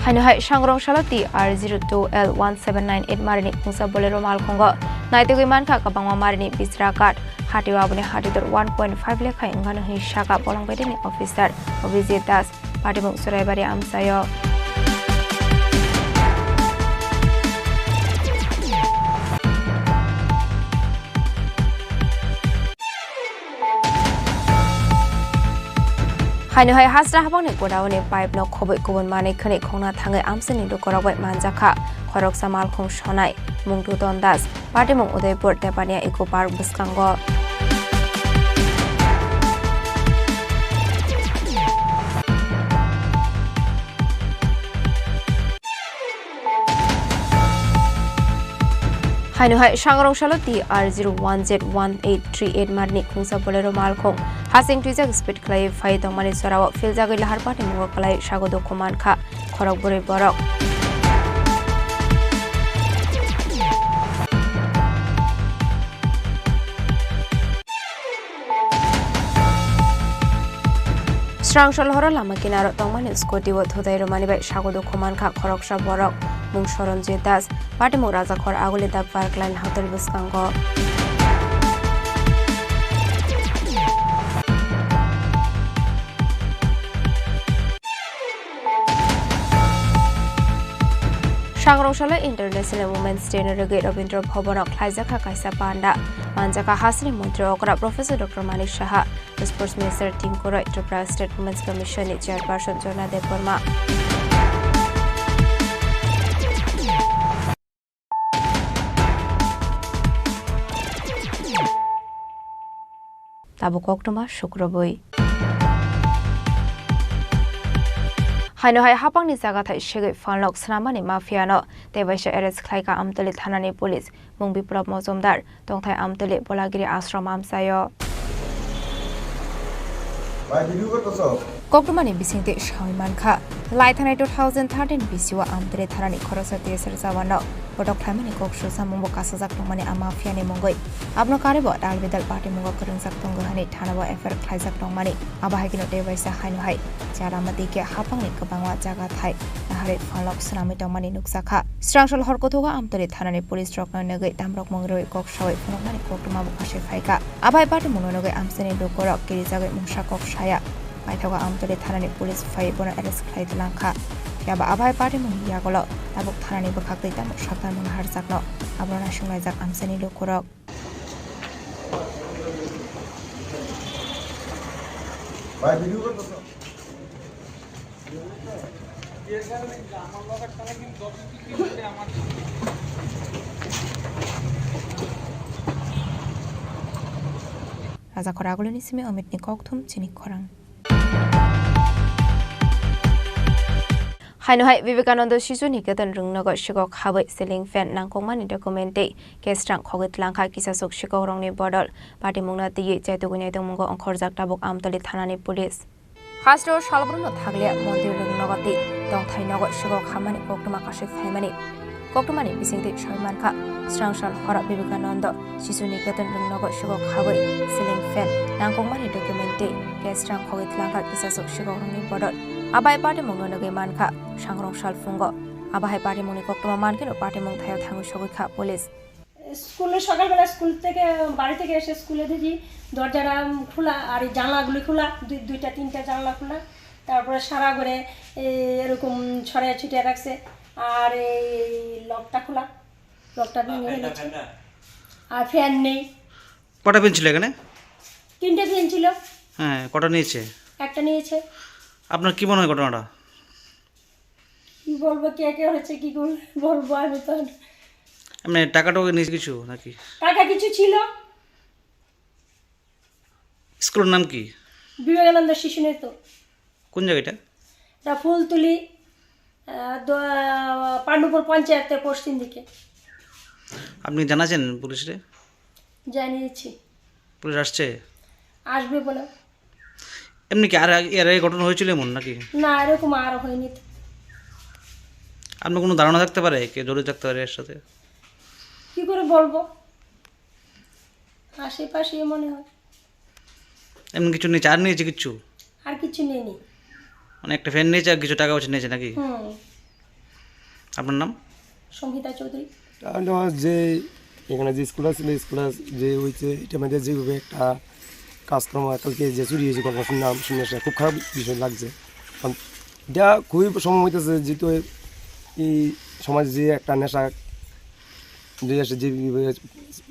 Haino hai sangrong salo T R zero two L one seven nine eight marini khungsa Bolero malkhungo naitugwi mankha kwbangma marini bisra card. Hatio aboni hatidor one point five lekhai wngkha hwnwi sakha bolong bedeni officer Abhijit Das. Patimung Churaibari amchaio. Haino hai hasra habangni godaoni pipe no khoboi kubun manwi khwnwi khongna thangwi amchaini lukurok bai manjakha khoroksa malkhung sonai Mungtu Tondas. Patimung Udaipur Tepania Eco Park bwskango. Haino hai sangrong salo T R zero one Z one eight three eight marini khungsa Bolero malkhung hasing twijak speed khlaiwi phai tongmani jorao philjagwi lahar patimungo kwlai sago dukhu mankha. Khorok bwrwi borok. Srangsa lohoro lama kinaro tongmani scooty o thutai rwmani bai sago dukhu mankha khoroksa borok, mung Soronjit Das, patimung Rajakhor Aguli Dak Parkline Hotel bwskango. Sangrong salo International Women's Day no rwgwi Rabindra Bhavan o khlaijakha kaisa panda. Manjakha hasteni montri okra Professor Doctor Manik Saha, Sports Minister Tinku Roy, Tripura State Women's Commission ni Chairperson Jona Debbarma. Tabuk koktwma sukrubwi. Haino hai hapangni jaga thai segwi phalnok swnamani mafia no tei baisa arrest khlaikha Amtali thanani police, mung Biplab Mojumdar, tongthai Amtali Bolagiri Ashram amchaio. Koktwmani bisingtwi sawi mankha, lai thanai two thousand thirteen bisio Amtali thanani khoroksa T S R jawan no kotok khlaimani kok susamungbo kasajak tongmani a mafia ni mungwi. Abono karwibo dal bidal party mungo kwrwngjak tongo hwnwi thana o F I R khlaijak tongmani. Abo hai kheno tei waisa haino hai Charamati khe hapangni kwbangma jaga thai naharwi phalnok swnamwi tongmani nukjakha. Srangsal hor kothogo Amtali thanani police rokno nugwi tamrok mung rwui kok sawi phunukmani koktwma bo kasui phaikha. Abo hai party mungno nugwi amchaini lukurok kirijagwi mungsa kok saya. Paithago Amtali thanani police phai bono arrest khlai tlangkha. Phiya ba abo hai party mungni yagulo tabuk thanani bwkhaktwi tamo saktarmung naharjakno abono naisinglaijak amchaini lukurok. Raja Khoragulini simi Omitni kokthum chini khorang. Haino hai Vivekananda Shishu Niketan rwngnogo sikok habwi ceiling fan nangkukmani document tei cash rang khogwi tlangkha kisasuk sikokrokni bodol. Patimungno twiwi chaitugwi naitongmungo ongkhorjak tabuk Amtali thanani police. Hasteo salbrumno thakliya mondir rwngnogo tei tongthai nogo sikok hamani koktwma kasui phaimani. Koktwmani bisingtwi sawi mankha, srangsal horo Vivekananda Shishu Niketan rwngnogo sikok habwi ceiling fan nangkukmani document tei cash rang khogwi tlangkha kisasuk sikokrokni bodol. Abai patimungno nugwi mankha sangrong salphungo. Abo hai patimungni koktwma mankheno patimung thaio thangwi sogwi kha police. স্কুলে সকালবেলা স্কুল থেকে, বাড়ি থেকে এসে স্কুলে দেখি দরজাটা খোলা আর এই জানলাগুলি খোলা, দুই, দুইটা তিনটা জানলা খোলা। তারপরে সারা ঘরে এই এরকম ছড়াইয়া ছিটিয়ে রাখছে। আর এই লকটা খোলা, লকটা ভেঙে ফেলেছে। আর ফ্যান নেই। কটা ফ্যান ছিল এখানে? তিনটে ফ্যান ছিল। হ্যাঁ, কটা নিয়েছে? একটা নিয়েছে। আপনার কি মনে হয় ঘটনাটা? কি বলবো, কে কে হয়েছে, কি করে বলবো আমি তো আর। মানে টাকা টাকা নিয়েছে কিছু নাকি? টাকা কিছু ছিল। স্কুলের নাম কি? বিবেকানন্দ শিশু নিকেতন। কোন জায়গা এটা? এটা ফুলতলি, আহ, দ-, পাণ্ডুপুর পঞ্চায়েতের পশ্চিম দিকে। আপনি জানাছেন পুলিশে? জানিয়েছি। পুলিশ আসছে? আসবে বলে। এমনি কি আর আগে, এর আগে ঘটনা হয়েছিল এমন নাকি? না, এরকম আর হয়নি তো। আপনার কোনো ধারণা থাকতে পারে কে জড়িত থাকতে পারে এর সাথে? কি করে বলবো? আশেপাশে মনে হয়। এমন কিছু নিয়েছে, আর নিয়েছে কিচ্ছু? আর কিছু নেয়নি। মানে একটা ফ্যান নিয়েছে আর কিছু টাকা পয়সা নিয়েছে নাকি? হুম। আপনার নাম? সংহিতা চৌধুরী। তাহলে যে এখানে যে স্কুল আছিল, স্কুল যে হয়েছে, এটা মধ্যে যেভাবে একটা কাজকর্ম কালকে যে চুরি হয়েছে, ঘটনা শুনলাম, শুনে আসলে খুব খারাপ বিষয় লাগছে। কারণ এটা খুবই সময় হইতেছে, যেহেতু এই সমাজে যে একটা নেশা, যে আসে যেভাবে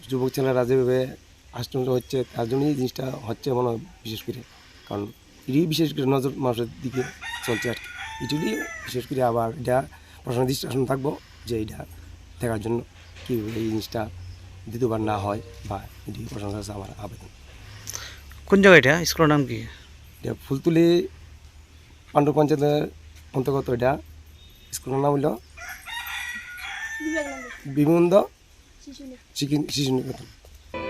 যুবক ছেলেরা যেভাবে আশ্চর্য হচ্ছে, তার জন্যই এই জিনিসটা হচ্ছে মনে হয় বিশেষ করে। কারণ এটি বিশেষ করে নজর মানুষের দিকে চলছে আর কি। এটি নিয়ে বিশেষ করে আবার এটা প্রশাসনের দৃষ্টি আকর্ষণ থাকবো যে এটা দেখার জন্য কীভাবে এই জিনিসটা দ্বিতীয়বার না হয় বা এটি প্রশাসনের কাছে আমার আবেদন। কোন জায়গা এটা? স্কুলের নাম কি? এটা ফুলতলি পাণ্ডু পঞ্চায়েতের অন্তর্গত এটা। স্কুলের নাম হইল বিবেকানন্দ শিশু নিকেতন।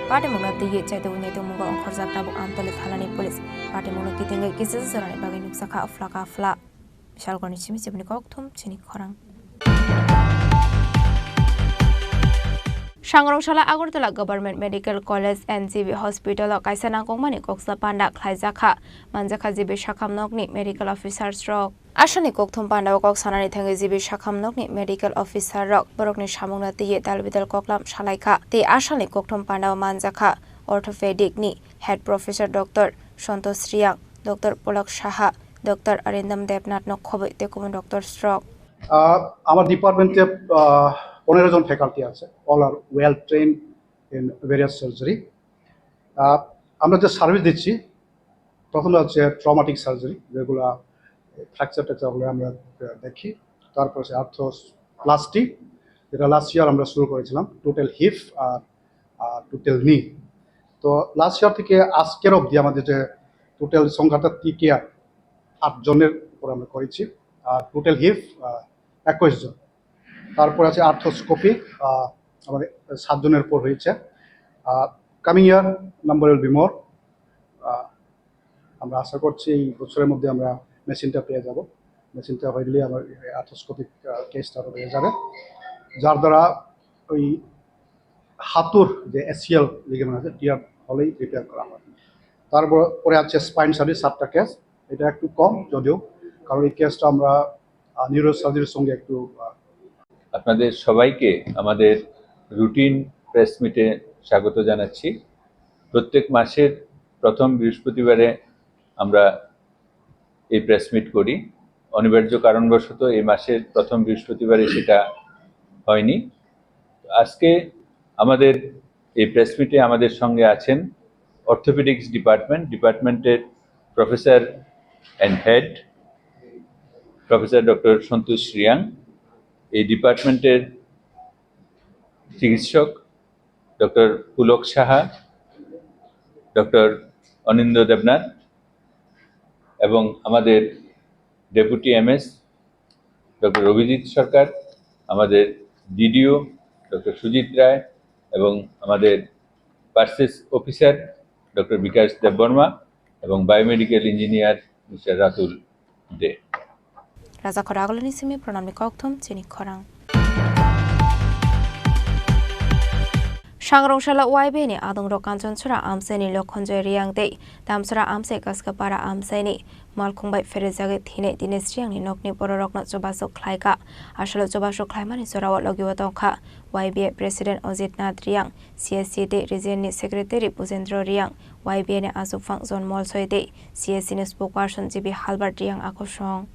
Patimungno twiwi chaitugwi naitongmungo ongkhorjak tabuk Amtali thanani police. Patimungno kitingwi kisa jorani bagwi nukjakha aflaka afla. Bishalgarhni simi chibini kokthum chini khorang. Sangrong sala Agartala Government Medical College and G B Hospital o kaisa nangkukmani koksa panda khlaijakha, manjakha G B sakham nokni medical officers rok. Asani kokthum pandao kok sanani thangwi G B sakham nokni medical officer rok borokni samungno twiwi dalbidal koklam salaikha tei asani kokthum pandao manjakha orthopedic ni head professor Doctor Santosh Riang, Doctor Polak Saha, Doctor Arindam Debnath no khobwi tei kubun doctors rok. আহ, আমার ডিপার্টমেন্টে আহ, পনেরো জন ফ্যাকাল্টি আছে, all are well trained in various surgery. আহ, আমরা যে সার্ভিস দিচ্ছি, প্রথমে হচ্ছে traumatic surgery, যেগুলো ফ্র্যাকচার ট্র্যাকচার হলে আমরা, আহ, দেখি। তারপর হচ্ছে আর্থ্রোপ্লাস্টি, যেটা লাস্ট ইয়ার আমরা শুরু করেছিলাম, টোটাল হিপ আর, আর টোটাল নি। তো লাস্ট ইয়ার থেকে আজকের অবধি আমাদের যে টোটাল সংখ্যাটা টিকে আট জনের উপর আমরা করেছি, আর টোটাল হিপ, আহ, একুশ জন। তারপর আছে আর্থ্রোস্কোপি, আহ, আমাদের সাত জনের উপর হয়েছে। Ah, coming year number will be more. Ah, আমরা আশা করছি এই বছরের মধ্যে আমরা মেশিনটা পেয়ে যাব। মেশিনটা হইলে আমার আর্থ্রোস্কোপিক, আহ, কেসটা হয়ে যাবে, যার দ্বারা ওই হাঁটুর যে এসিএল লিগামেন্ট আছে, টিয়ার হলেই রিপেয়ার করা হয়। তারপর পরে আছে স্পাইন সার্জারি, সাতটা কেস। এটা একটু কম যদিও, কারণ এই কেসটা আমরা, আহ, নিউরোসার্জারির সঙ্গে একটু, আহ, আপনাদের সবাইকে আমাদের রুটিন প্রেস মিটে স্বাগত জানাচ্ছি। প্রত্যেক মাসের প্রথম বৃহস্পতিবারে আমরা এই প্রেস মিট করি। অনিবার্য কারণবশত এই মাসের প্রথম বৃহস্পতিবারে সেটা হয়নি। আজকে আমাদের এই প্রেস মিটে আমাদের সঙ্গে আছেন অর্থোপেডিক্স ডিপার্টমেন্ট, ডিপার্টমেন্টের professor and head professor doctor Santosh Reang, এই ডিপার্টমেন্টের চিকিৎসক ডক্টর পুলক সাহা, ডক্টর অনিন্দ্য দেবনাথ এবং আমাদের deputy MS doctor Abhijit Sarkar, আমাদের ডিডিও ডক্টর সুজিত রায় এবং আমাদের purchase officer doctor Bikash Debbarma এবং biomedical engineer mister Ratul Dey. Raja khorang agulini simi pranamni kokthum chini khorang. Sangrong sala Y B A ni adongrok Kanchanchura amchaini Lokhonjoy Riyang tei Damsora amchai Kaskapara amchaini malkhung bai pherejagwi thinai Dinesh Riyangni nokni bororokno chubachu khlaikha. Asalo chubachu khlaimani jorao logio tongkha Y B A President Ajit Nath Riyang, C S C tei Region ni Secretary Bujendra Riyang, Y B A ni achukphang John Molsoi tei C S C ni spokesperson G B Halbert Riyang akhosong.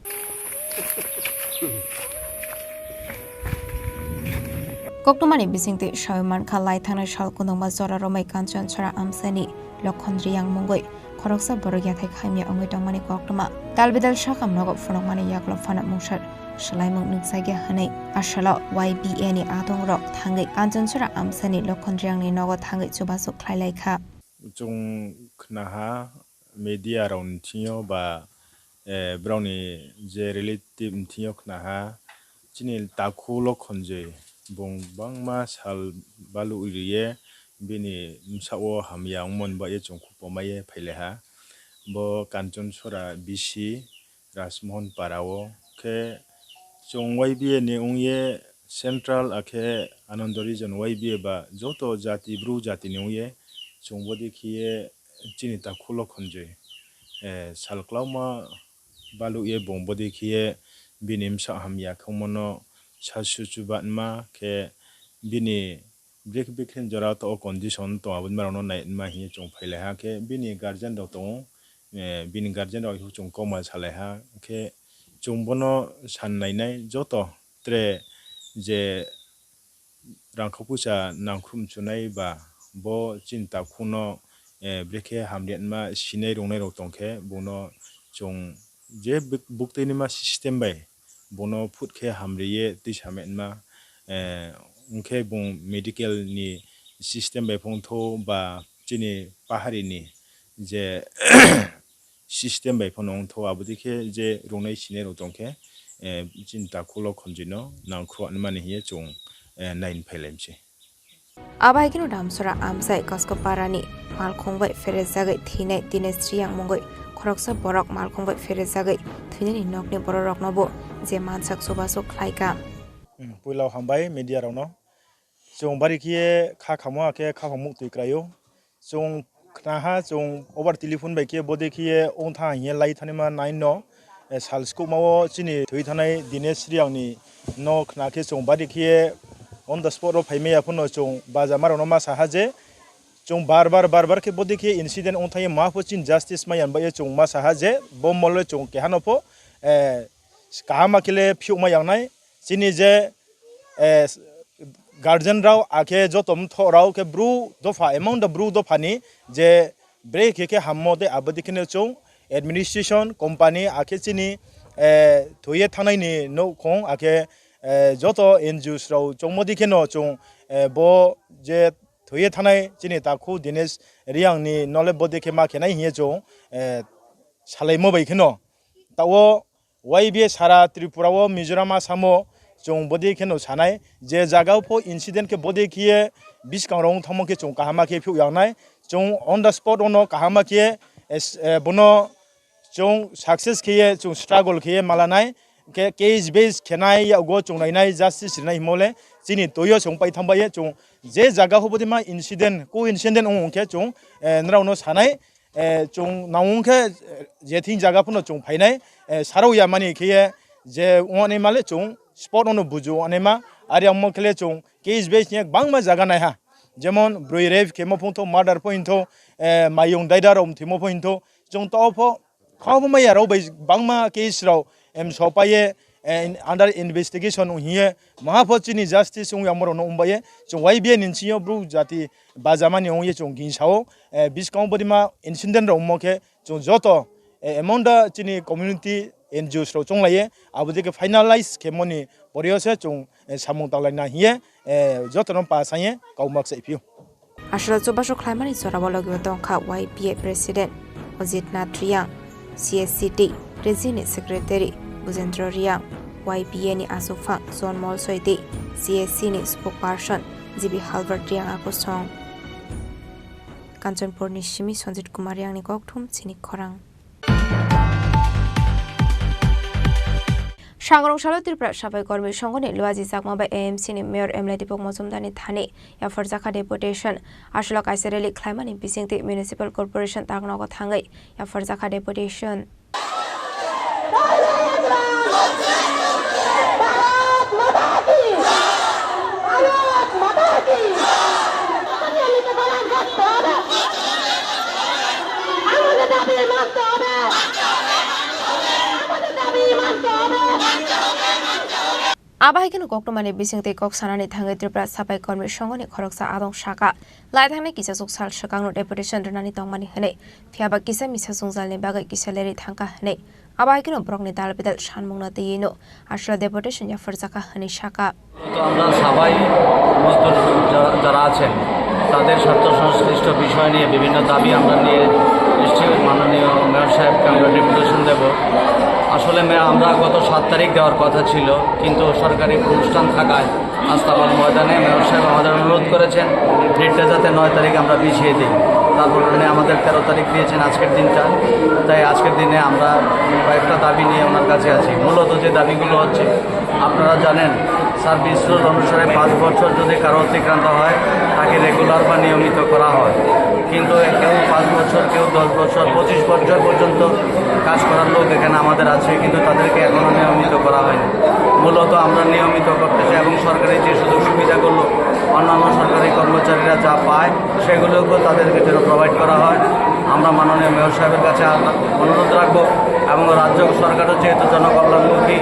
Koktwmani bisingtwi sawi mankha, lai thangnai sal kundungma jora romwi Kanchanchura amchaini Lokhon Riyang mungwi khoroksa borok yathai khaimya wngwi tongmani koktwma. Talbidal sakam nogo phunukmani yagulo phano mungsa swlaimung nukjakya hwnwi asalo Y B A ni adongrok thangwi Kanchanchura amchaini Lokhon Riyangni nogo thangwi chubachu khlailaikha. Chwng khnaha media rokni thwngyo ba, eh, borokni je relative ni thwngyo khnaha, chini takhu Lokhonjoi bung bangma sal balu riye bini bwsao hamya wngmani bagwi chwng khupomaiye phailaiha. Bo Kanchanchura B C Rajmohon Para o khe chwng Y B A ni wngye Central akhe Anando Region Y B A ba joto jati bru jati ni wngye chwng bodi khiye chini takhu Lokhonjoi, eh, sal klauma balukye bung bodi khiye bini bwsa hamya khungmano sasu chubanma khe bini bwrwi bwkhreni jora to o condition tong aboni borokno naima hinwi chwng phailaiha khe bini guardian rok tongo, eh, bini guardian rok chwng kokma salaiha khe chwng bono san nainai joto tre je rangkha puisa nangkhrum chunai ba bo chini takhuno, eh, bwrwi khe hamriyatma sinai rwngnairok tongkhe bono chwng je buk-, buktwini ma system bai bono phut khe hamriye twi sametma, eh, wngkhe bung medical ni system bai phongtho ba chini paharini je system bai phano wngtho, abodikhe je rwnai sinai rok tongkhe, eh, chini takhulo khonjino nangkhruanmani hiye chwng, eh, naini phailaimse. Abaikeno Damsora amchai Kaskapara ni malkhung bai pherejagwi thinai Dinesh Riyang mungwi khoroksa borok malkhung bai pherejagwi thwinani nokni bororoknobo je mansak chubachu khlaikha. Hmm, puila hambai media rokno. Chwng bari khiye kha khamo akhe kha khamo muktwi kraio. Chwng khnaha chwng over telephone bai khe bode khiye wngtha hiye lai thani ma nai no, eh, sal sukma o chini thwi thanai Dinesh Riyang ni no khna khe chwng bari khiye on the spot ro phai maya phano chwng baja ma rok no ma saha je chwng bar bar bar bar khe bode khiye incident wngthai ma pho chini justice ma yan bai chwng ma saha je bo mole chwng keha no pho, eh, kaham ma khe le phiyok ma yang nai chini je, eh, guardian rao akhe joto mthoh rao khe bru dopha, among the bru dopha ni je bre khe khe hammo tei abadi kheno chwng administration, company akhe chini, eh, thwiye thangnai ni nouhkhong akhe, eh, joto N G Os rao chongmodi kheno chwng, eh, bo je thwiye thanai chini takhu Dinesh Reang ni nole bodi khe ma khenai hiye chwng, eh, salaimo bai kheno. Tao Y B A sara Tripura o, Mizoram, Assam o chwng bodi kheno sanai je jaga pho incident khe bodi khiye biskang rong thamo khe chwng kahama khe phiu yangnai. Chwng on the spot ono kahama khe es-, eh, bono chwng success khiye, chwng struggle khiye malanai, khe case base khenai, yago chwng nainai, justice rinai himole chini toyo chwng pai thangbai ye. Chwng je jaga hobodi ma incident, ko incident wng khe chwng, eh, nrao no sanai, eh, chwng nang wng khe, eh, je thing jaga phano chwng phainai, eh, sarao ya mani khiye je wng ani male chwng spot ono buju ani ma, ari ang mo khele chwng case base ni bangma jaga nai ha, jemon broi rape khemo phung tho, murder pho hin tho, eh, mayung daida rok thimo pho hin tho, chwng to pho Khao bo maya rok bai bangma case rok em sopai ye, eh, in, under investigation wng hiye, maha pho chini justice wng yang borok no wng bai ye, chwng Y B A ni sing yo bru jati bajamani wng ye chwng gingsa o, eh, biskang bodi ma incident rok wngmo khe chwng joto, eh, among the chini community N G Os rok chwng lai ye, abo dike finalize khe moni pore o se chwng, eh, samung tanglai na hiye, eh, joto no pa sang ye kau mak sai phio. Aswk chubachu khlaimani jorao logi o tongkha Y B A President Ajit Nath Reang, C S C T Region ni Secretary Bujendra Reang, Y B A ni achukphang John Molsoi tei C S C ni Spokesperson G B Halbert Reang a kosong. Kanchanpur ni simi Sanjit Kumar Reang ni kokthum chini khorang. Sangrong salo Tripura Sapai Kormi Songho ni Luaji Chakma bai A M C ni Mayor M L A Dipok Mojumdar ni thani yapharjakha deputation. Aswk kaisa rally khlaimani bisingtwi Municipal Corporation taknogo thangwi yapharjakha deputation. Abo hai kheno koktwmani bisingtwi kok sanani thangwi Tripura Sapai Kormi Songho ni khoroksa adong saka, lai thangni kisa chuk sal swkangno deputation rwnani tongmani hwnwi, phiyaba kisa misa jwngjalni bagwi kisa lerwi thangkha hwnwi. Abo hai kheno borokni dal bidal sanmungno twiwi no aswk deputation yapharjakha hwnwi saka. তো আমরা সবাই মজদুর যা-, যারা আছেন, তাদের স্বার্থ সংশ্লিষ্ট বিষয় নিয়ে বিভিন্ন দাবি আমরা নিয়ে এসেছি। মাননীয় মেয়র সাহেবকে আমরা ডেপুটেশন দেব। আসলে মে-, আমরা গত সাত তারিখ দেওয়ার কথা ছিল, কিন্তু সরকারি অনুষ্ঠান থাকায় আস্তাবল ময়দানে মেয়র সাহেব আমাদের অনুরোধ করেছেন ডেটটা যাতে নয় তারিখ আমরা পিছিয়ে দিই। তার কারণে আমাদের তেরো তারিখ দিয়েছেন আজকের দিনটা, তাই আজকের দিনে আমরা কয়েকটা দাবি নিয়ে ওনার কাছে আছি। মূলত যে দাবিগুলো হচ্ছে, আপনারা জানেন, সার্ভিস রুল অনুসারে পাঁচ বছর যদি কারো অতিক্রান্ত হয়, তাকে রেগুলার বা নিয়মিত করা হয়। কিন্তু কেউ পাঁচ বছর, কেউ দশ বছর, পঁচিশ বছর পর্যন্ত কাজ করার লোক এখানে আমাদের আছে, কিন্তু তাদেরকে এখনো নিয়মিত করা হয়নি। মূলত আমরা নিয়মিত করতে চাই এবং সরকারি যে সুযোগ সুবিধাগুলো অন্যান্য সরকারি কর্মচারীরা যা পায়, সেগুলোকেও তাদেরকে যেন প্রোভাইড করা হয়। আমরা মাননীয় মেয়র সাহেবের কাছে আ-, অনুরোধ রাখবো এবং রাজ্য সরকারও যেহেতু জনকল্যাণমুখী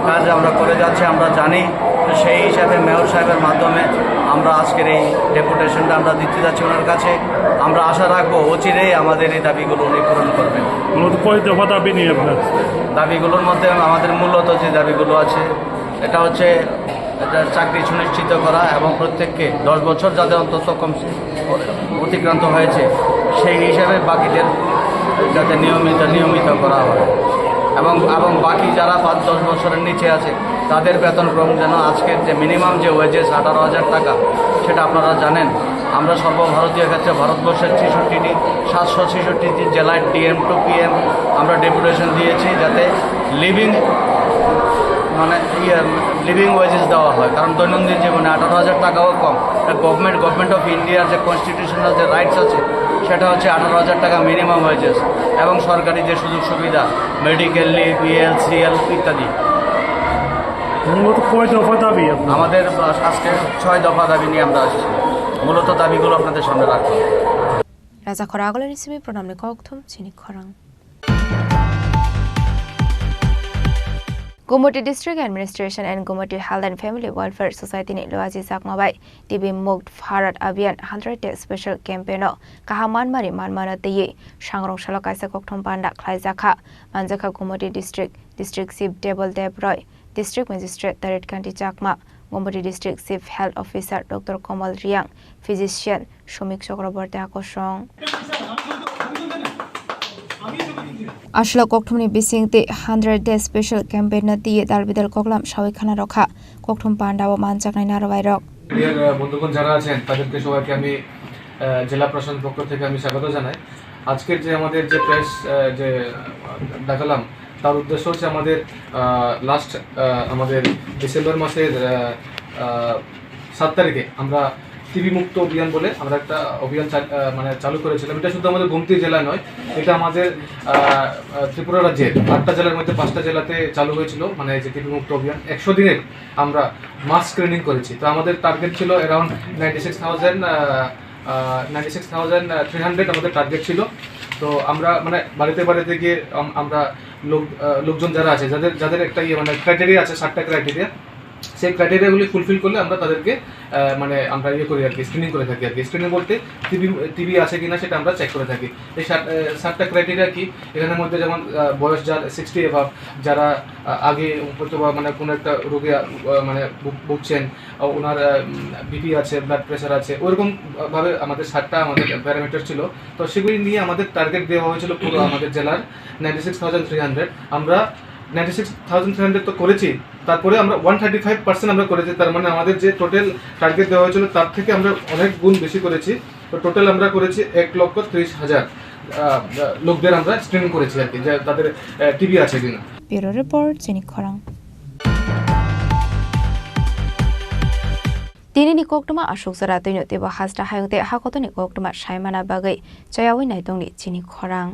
কাজ আমরা করে যাচ্ছি, আমরা জানি। তো সেই হিসাবে মেয়র সাহেবের মাধ্যমে আমরা আজকের এই ডেপুটেশনটা আমরা দিতে যাচ্ছি ওনার কাছে। আমরা আশা রাখবো অচিরেই আমাদের এই দাবিগুলো উনি পূরণ করবেন। মূলত কয় দফা দাবি নিয়ে আপনার? দাবিগুলোর মধ্যে আমাদের মূলত যে দাবিগুলো আছে, এটা হচ্ছে একটা চাকরি সুনিশ্চিত করা এবং প্রত্যেককে দশ বছর যাতে অন্তত কম অতিক্রান্ত হয়েছে, সেই হিসাবে বাকিদের যাতে নিয়মিত, নিয়মিত করা হয় এবং, এবং বাকি যারা পাঁচ দশ বছরের নিচে আছে, তাদের বেতন ক্রম যেন আজকের যে মিনিমাম যে ওয়েজেস আঠারো হাজার টাকা, সেটা আপনারা জানেন, আমরা সর্বভারতীয় ক্ষেত্রে ভারতবর্ষের ছেষট্টিটি, সাতশো ছেষট্টিটি জেলায় ডিএম টু পিএম আমরা ডেপুটেশন দিয়েছি, যাতে লিভিং, মানে, ইয়ে, লিভিং ওয়েজেস দেওয়া হয়, কারণ দৈনন্দিন জীবনে আঠারো হাজার টাকাও কম। গভর্নমেন্ট, গভর্নমেন্ট অফ ইন্ডিয়ার যে কনস্টিটিউশনাল যে রাইটস আছে, সেটা হচ্ছে আঠারো হাজার টাকা মিনিমাম ওয়েজেস এবং সরকারি যে সুযোগ সুবিধা, মেডিকেল লিভ, ইএল, সিএল ইত্যাদি। মূলত কয় দফা দাবি আপনার? আমাদের আজকে ছয় দফা দাবি নিয়ে আমরা আসছি। মূলত দাবিগুলো আপনাদের সামনে রাখবো। Raja khoro agulini simi pranamni kokthum chini khorang. Gomoti District Administration and Gomoti Health and Family Welfare Society ni luaji chakma bai T B Mukt Bharat Abhiyan hundred Day Special Campaign o kaham manmari manmano twiwi sangrong salo kaisa kokthom panda khlaijakha. Manjakha Gomoti District District Chief Debol Deb Roy, District Magistrate Tarit Kanti Chakma, Gomoti District Chief Health Officer Doctor Komal Riang, Physician Sumik Chakraborty akosong. Aswlao kokthumni bising tei hundred day special campaign no twiwi dal bidal koklam sawi khana rokha kokthum pandao manjaknai narwai rok. মিডিয়ার, আহ, বন্ধুগণ যারা আছেন, তাদেরকে সবাইকে আমি, আহ, জেলা প্রশাসন পক্ষ থেকে আমি স্বাগত জানাই। আজকের যে আমাদের যে প্রেস, আহ, যে, আহ, ডাকালাম, তার উদ্দেশ্য হচ্ছে আমাদের, আহ, লাস্ট, আহ, আমাদের ডিসেম্বর মাসের, আহ, আহ, সাত তারিখে আমরা টিবি মুক্ত অভিযান বলে আমরা একটা অভিযান চাল-, আহ, মানে চালু করেছিলাম। এটা শুধু আমাদের গোমতী জেলা নয়, এটা আমাদের, আহ, আহ, ত্রিপুরা রাজ্যের আটটা জেলার মধ্যে পাঁচটা জেলাতে চালু হয়েছিল, মানে এই যে টিবি মুক্ত অভিযান। একশো দিনের আমরা মাস স্ক্রিনিং করেছি। তো আমাদের টার্গেট ছিল around ninety six thousand, ah, ah, ninety six thousand three hundred আমাদের টার্গেট ছিল। তো আমরা মানে বাড়িতে বাড়িতে গিয়ে আম-, আমরা লোক, আহ, লোকজন যারা আছে, যাদের, যাদের একটা ইয়ে মানে ক্রাইটেরিয়া আছে, সাতটা ক্রাইটেরিয়া, সেই ক্রাইটেরিয়াগুলি ফুলফিল করলে আমরা তাদেরকে, আহ, মানে আমরা ইয়ে করি আর কি, স্ক্রিনিং করে থাকি আর কি। স্ক্রিনিং বলতে টিবি, টিবি আছে কিনা সেটা আমরা চেক করে থাকি। এই সাত, আহ, সাতটা ক্রাইটেরিয়া কি? এখানের মধ্যে যেমন, আহ, বয়স যার সিক্সটি অ্যাবাভ, যারা, আহ, আগে হয়তো বা মানে কোনো একটা রোগে, আহ, মানে ভুগ-, ভুগছেন, আহ, ওনার, আহ, উম, বিপি আছে, ব্লাড প্রেশার আছে, ওইরকম ভাবে আমাদের সাতটা আমাদের প্যারামিটার ছিল। তো সেগুলি নিয়ে আমাদের টার্গেট দেওয়া হয়েছিল পুরো আমাদের জেলার ninety six thousand three hundred. আমরা ninety six thousand three hundred তো করেছি, তারপরে আমরা ওয়ান থার্টি ফাইভ পার্সেন্ট আমরা করেছি। তার মানে আমাদের যে টোটাল টার্গেট দেওয়া হয়েছিল, তার থেকে আমরা অনেক গুণ বেশি করেছি। তো টোটাল আমরা করেছি এক লক্ষ ত্রিশ হাজার, আহ, লোকদের আমরা স্ক্রিনিং করেছি আর কি, যে তাদের, আহ, টিবি আছে কিনা। Bureau Report, Chini Khorang. Tinini koktwma aswk jora twino teibo hasta hayung tei hakotoni koktwma saimana bagwi chayawi naitongni Chini Khorang.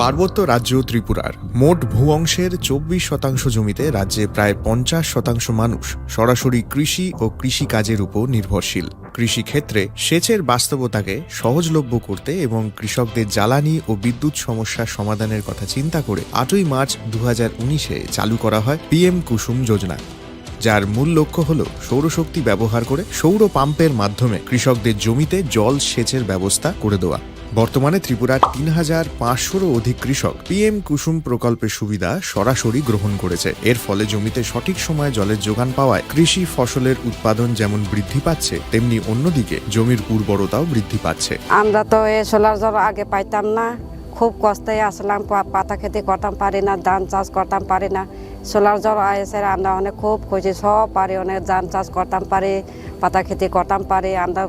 পার্বত্য রাজ্য ত্রিপুরার মোট ভূ অংশের চব্বিশ শতাংশ জমিতে রাজ্যে প্রায় পঞ্চাশ শতাংশ মানুষ সরাসরি কৃষি ও কৃষিকাজের উপর নির্ভরশীল। কৃষিক্ষেত্রে সেচের বাস্তবতাকে সহজলভ্য করতে এবং কৃষকদের জ্বালানি ও বিদ্যুৎ সমস্যা সমাধানের কথা চিন্তা করে আটই মার্চ দু হাজার উনিশে চালু করা হয় পিএম কুসুম যোজনা, যার মূল লক্ষ্য হল সৌরশক্তি ব্যবহার করে সৌর পাম্পের মাধ্যমে কৃষকদের জমিতে জল সেচের ব্যবস্থা করে দেওয়া। বর্তমানে ত্রিপুরার তিন হাজার পাঁচশোরও অধিক কৃষক পিএম কুসুম প্রকল্পের সুবিধা সরাসরি গ্রহণ করেছে। এর ফলে জমিতে সঠিক সময়ে জলের যোগান পাওয়ায় কৃষি ফসলের উৎপাদন যেমন বৃদ্ধি পাচ্ছে, তেমনি অন্যদিকে জমির উর্বরতাও বৃদ্ধি পাচ্ছে। আমরা তো এই সোলার জল আগে পাইতাম না, খুব কষ্টে আসলাম, পা-, পাতা খেতে করতাম পারি না, ধান চাষ করতাম পারি না। সোলার জল আইসে আমরা অনেক খুব খুশি, সব পারি, অনেক ধান চাষ করতাম পারি, পাতা খেতে করতাম পারি, আমরা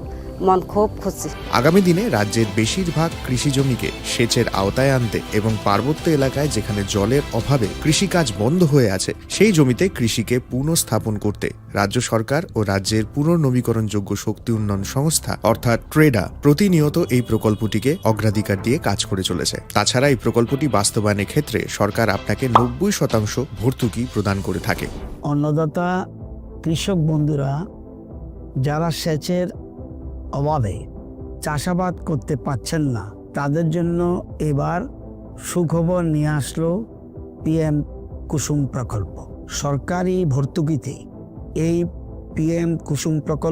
মন খুব খুশি। আগামী দিনে রাজ্যের বেশিরভাগ কৃষি জমিকে সেচের আওতায় আনতে এবং পার্বত্য এলাকায় যেখানে জলের অভাবে কৃষিকাজ বন্ধ হয়ে আছে, সেই জমিতে কৃষিকে পুনঃস্থাপন করতে রাজ্য সরকার ও রাজ্যের পুনর্নবীকরণযোগ্য শক্তি উন্নয়ন সংস্থা অর্থাৎ ট্রেডা প্রতিনিয়ত এই প্রকল্পটিকে অগ্রাধিকার দিয়ে কাজ করে চলেছে। তাছাড়া এই প্রকল্পটি বাস্তবায়নের ক্ষেত্রে সরকার আপনাকে নব্বই শতাংশ ভর্তুকি প্রদান করে থাকে। অন্নদাতা কৃষক বন্ধুরা যারা সেচের অভাবে চাষাবাদ করতে পারছেন না, তাদের জন্য এবার সুখবর নিয়ে আসলো পিএম কুসুম প্রকল্প। সরকারি ভর্তুকিতে এই পিএম কুসুম প্রকল্প